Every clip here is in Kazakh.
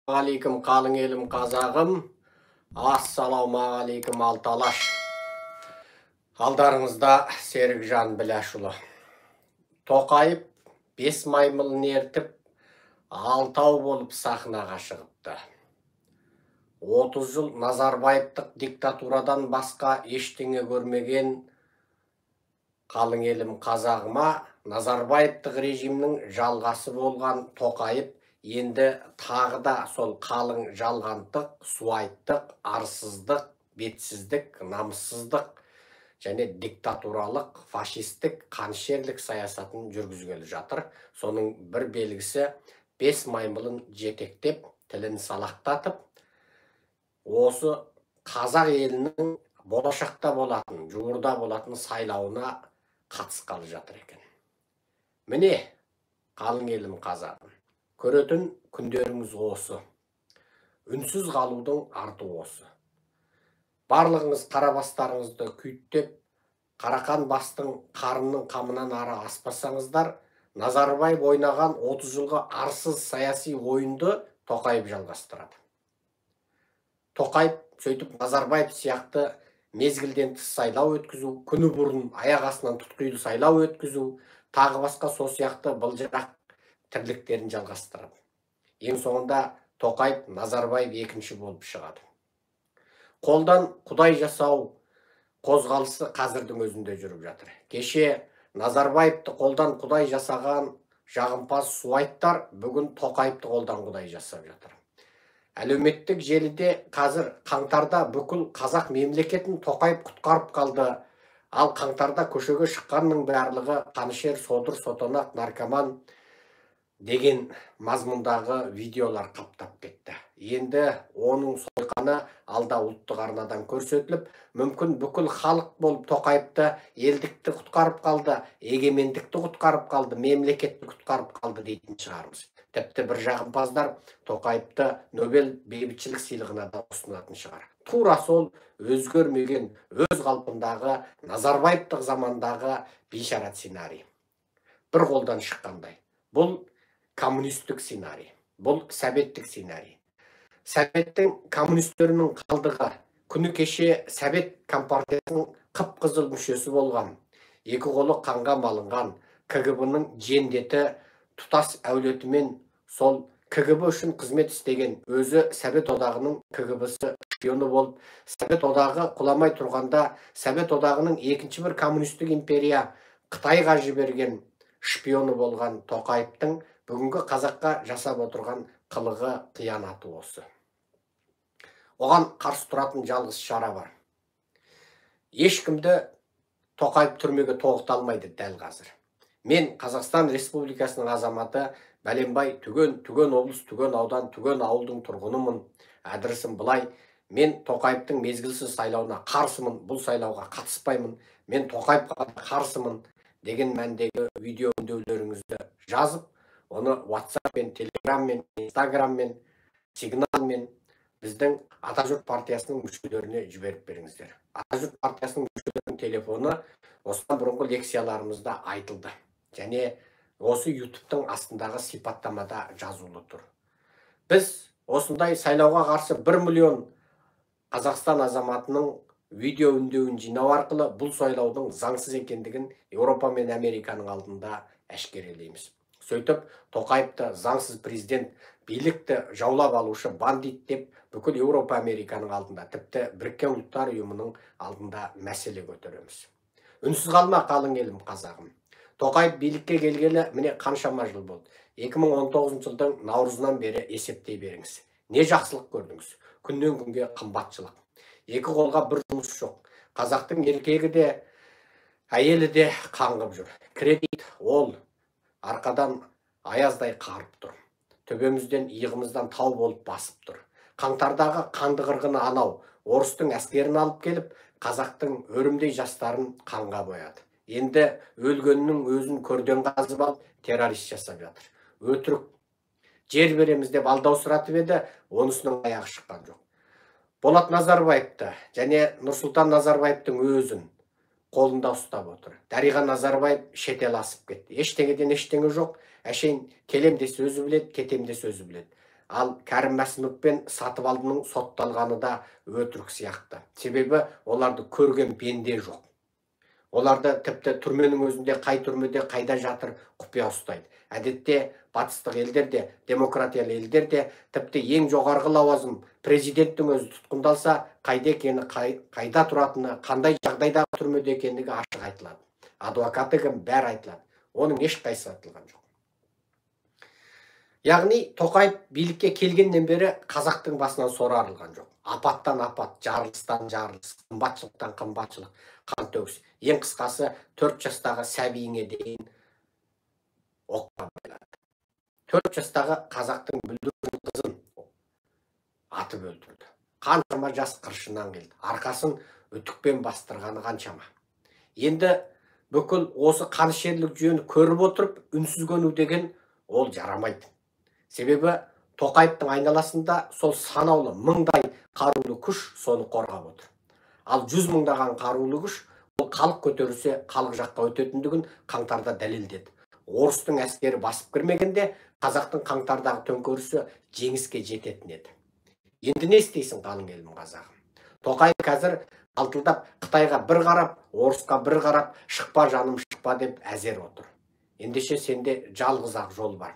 Алейкум, қалың елім, қазағым. Ассалаумағалейкум, алты алаш. Алдарыңызда Серікжан Біләшұлы. Тоқаев бес маймылын ертіп, алтау болып сахнаға шығыпты. 30 жыл Назарбаевтық диктатурадан басқа ештеңе көрмеген қалың елім қазағыма Назарбаевтық режимнің жалғасы болған Тоқаев енді тағы да сол қалың жалғандық, суайттық, арсыздық, бетсіздік, намыссыздық және диктатуралық, фашистік, қанішерлік саясатын жүргізгелі жатыр. Соның бір белгісі бес маймылын жетектеп, тілін салақтатып, осы қазақ елінің болашақта болатын, жуырда болатын сайлауына қатысқалы жатыр екен. Міне, қалың елім қазағым, көретін күндеріңіз осы. Үнсіз қалудың арты осы. Барлығыңыз қара бастарыңызды күйттеп, қарақан бастың қарынның қамынан ары аспасаңыздар, Назарбаев ойнаған 30 жылғы арсыз саяси ойынды Тоқаев жалғастырады. Тоқаев сөйтіп Назарбаев сияқты мезгілден тыс сайлау өткізу, күні бұрын аяқ астынан тұтқиыл сайлау өткізу, тағы басқа сол сияқты былжырақ тірліктерін жалғастырады. Ең соңында Тоқаев Назарбаев екінші болып шығады. Қолдан құдай жасау қозғалысы қазірдің өзінде жүріп жатыр. Кеше Назарбаевты қолдан құдай жасаған жағымпаз суайттар бүгін Тоқаевты қолдан құдай жасап жатыр. Әлеуметтік желіде қазір қаңтарда бүкіл қазақ мемлекетін Тоқаев құтқарып қалды. Ал қаңтарда көшеге шыққанның барлығы қанішер, содыр, сотанақ, наркоман деген мазмұндағы видеолар қаптап кетті. Енді оның сойқаны алда ұлттық арнадан көрсетіліп, мүмкін бүкіл халық болып Тоқаевты елдікті құтқарып қалды, егемендікті құтқарып қалды, мемлекетті құтқарып қалды дейтін шығармыз. Тіпті бір жағымпаздар Тоқаевты Нобель бейбітшілік сыйлығына да ұсынатын шығар. Тура сол өзгермеген өз қалпындағы Назарбаевтық замандағы бейшара сценарий. Бір қолдан шыққандай. Бұл коммунистік сценарий, бұл сәбеттік сценарий. Сәбеттің коммунистерінің қалдығы, күні кеше Сәбет компартиясының қып-қызыл мүшесі болған, екі қолы қанға малынған КГБ-ның жендеті тұтас әулетімен сол КГБ үшін қызмет істеген, өзі Сәбет одағының КГБ-сы шпионы болып, Сәбет одағы құламай тұрғанда Сәбет одағының екінші бір коммунистік империя Қытайға жіберген шпионы болған Тоқаевтың бүгінгі қазаққа жасап отырған қылығы, қиянаты осы. Оған қарсы тұратын жалғыз шара бар. Ешкімді Тоқаев түрмеге тоғыта алмайды дәл қазір. Мен Қазақстан Республикасының азаматы, бәленбай түген, түген облыс, түген аудан, түген ауылдың тұрғынымын. Адресім былай. Мен Тоқаевтың мезгілсіз сайлауына қарсымын, бұл сайлауға қатыспаймын. Мен Тоқаевқа қарсымын деген мәндегі видео үндеулеріңізді жазып, оны WhatsApp-пен, Telegram-мен, Instagram-мен, Signal-мен біздің Атажұрт партиясының мүшелеріне жіберіп беріңіздер. Атажұрт партиясының мүшелерінің телефоны осыдан бұрынғы лекцияларымызда айтылды. Және осы YouTube-тың астындағы сипаттамада жазулы тұр. Біз осындай сайлауға қарсы 1 миллион Қазақстан азаматының видео үндеуін жинау арқылы бұл сайлаудың заңсыз екендігін Еуропа мен Американың алдында әшкерелейміз. Сөйтіп, Тоқаевты заңсыз президент, билікті жаулап алушы бандит деп бүкіл Еуропа, Американың алдында, тіпті Біріккен Ұлттар Ұйымының алдында мәселе көтереміз. Үнсіз қалма, қалың елім қазағым. Тоқаев билікке келгелі міне қаншама жыл болды. 2019 жылдың наурызынан бері есептей беріңіз. Не жақсылық көрдіңіз? Күннен күнге қымбатшылық. Екі қолға бір жұмыс жоқ. Қазақтың еркегі де, әйелі де қаңғып жүр. Кредит ол арқадан аяздай қарып тұр. Төбемізден, иығымыздан тау болып басып тұр. Қаңтардағы қанды қырғыны анау, орыстың әскерін алып келіп, қазақтың өрімдей жастарын қанға бояды. Енді өлгеннің өзін көрден қазып алып, террорист жасап жатыр. Өтірік жер береміз деп алдаусыратып еді, онысының аяғы шыққан жоқ. Болат Назарбаевты және Нұрсұлтан Назарбаевтың өзін қолында ұстап отыр. Дариға Назарбаев шетел асып кетті. Ештеңеден ештеңе жоқ. Әшейін келем десе өзі біледі, кетем десе өзі біледі. Ал Кәрім Мәсімов пен Сатыбалдының сотталғаны да өтірік сияқты. Себебі оларды көрген пенде жоқ. Оларды тіпті түрменің өзінде қай түрмеде қайда жатыр құпия ұстайды. Әдетте батыстық елдерде, демократиялы елдерде тіпті ең жоғарғы лауазым президенттің өзі тұтқындалса, қайда екені, қайда тұратыны, қандай жағдайдағы түрмеде екендігі ашық айтылады. Адвокаты кім, бәрі айтылады. Оның ешқайсысы айтылған жоқ. Яғни Тоқаев билікке келгеннен бері қазақтың басынан сор арылған жоқ. Апаттан апат, жарылыстан жарылыс, қымбатшылықтан қымбатшылық, қан төгіс. Ең қысқасы 4 жастағы сәбиіңе дейін оққа байлады. 4 жастағы қазақтың бүлдірген қызын атып өлтірді. Қаншама жас қыршынан келді. Арқасын үтікпен бастырғаны қаншама. Енді бүкіл осы қанішерлік жүйені көріп отырып, үнсіз көну деген ол жарамайды. Себебі Тоқаевтың айналасында сол санаулы мыңдай қарулы күш соны қорғап отыр. Ал 100 мыңдаған қарулы күш ол халық көтерілсе халық жаққа өтетіндігін қаңтарда дәлелдеді. Орыстың әскері басып кірмегенде қазақтың қаңтардағы төңкерісі жеңіске жететін еді. Енді не істейсің, қалың елім қазағым? Тоқаев қазір қалтылдап Қытайға бір қарап, орысқа бір қарап, шықпа жаным шықпа деп әзер отыр. Ендеше сенде жалғыз ақ жол бар.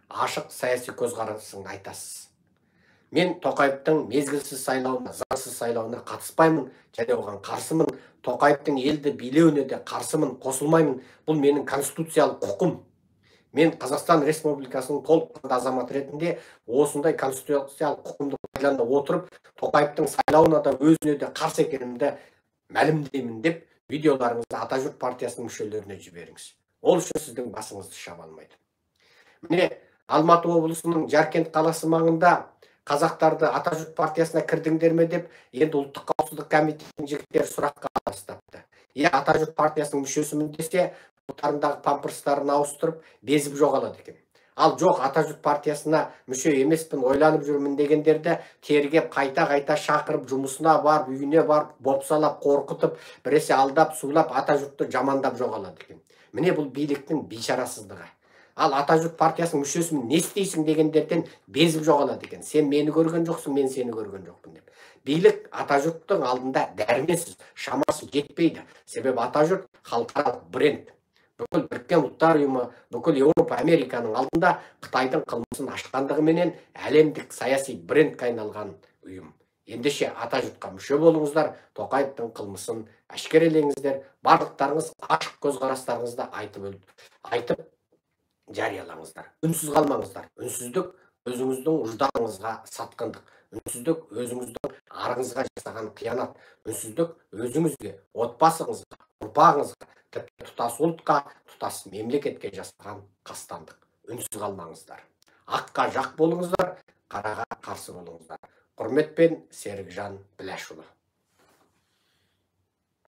Ашық саяси көзқарасыңды айтасыз. Мен Тоқаевтың мезгілсіз сайлауына, заңсыз сайлауына қатыспаймын және оған қарсымын. Тоқаевтың елді билеуіне де қарсымын, қосылмаймын. Бұл менің конституциялық құқым. Мен Қазақстан Республикасының толыққанды азаматы ретінде осындай конституциялық құқымды пайдалана отырып, Тоқаевтың сайлауына да өзіне де қарсы екенімді мәлімдеймін деп видеоларыңызды Атажұрт партиясының мүшелеріне жіберіңіз. Ол үшін сіздің басыңызды шаба алмайды. Міне, Алматы облысының Жаркент қаласы маңында қазақтарды Атажұрт партиясына кірдіңдер ме деп енді ұлттық қауіпсіздік комитетінің жігіттері сұраққа бастапты. Иә, Атажұрт партиясының мүшесімін десе, бұлтарындағы памперстарын ауыстырып, безіп жоғалады екен. Ал жоқ, Атажұрт партиясына мүше емеспін, ойланып жүрмін дегендерді тергеп, қайта-қайта шақырып, жұмысына барып, үйіне барып, бопсалап, қорқытып, біресе алдап, сулап, Атажұртты жамандап жоғалады екен. Міне бұл биліктің бейшарасыздығы. Ал Атажұрт партиясының мүшесімін, не істейсің дегендерден безіп жоғалады екен. Сен мені көрген жоқсың, мен сені көрген жоқпын деп. Билік Атажұрттың алдында дәрменсіз, шамасы жетпейді. Себебі Атажұрт халықаралық бренд. Бүкіл Біріккен Ұлттар Ұйымы, бүкіл Еуропа, Американың алдында Қытайдың қылмысын ашқандығыменен әлемдік саяси брендке айналған ұйым. Ендеше Атажұртқа мүше болыңыздар, Тоқаевтың қылмысын әшкерелеңіздер, барлықтарыңыз ашық көзқарастарыңызды айтып жариялаңыздар. Үнсіз қалмаңыздар. Үнсіздік өзіңіздің ұжданыңызға сатқындық. Үнсіздік өзіңіздің арыңызға жасаған қиянат. Үнсіздік өзіңізге, отбасыңызға, ұрпағыңызға, тіпті тұтас ұлтқа, тұтас мемлекетке жасаған қастандық. Үнсіз қалмаңыздар. Аққа жақ болыңыздар, қараға қарсы болыңыздар. Құрметпен, Серікжан Біләшұлы.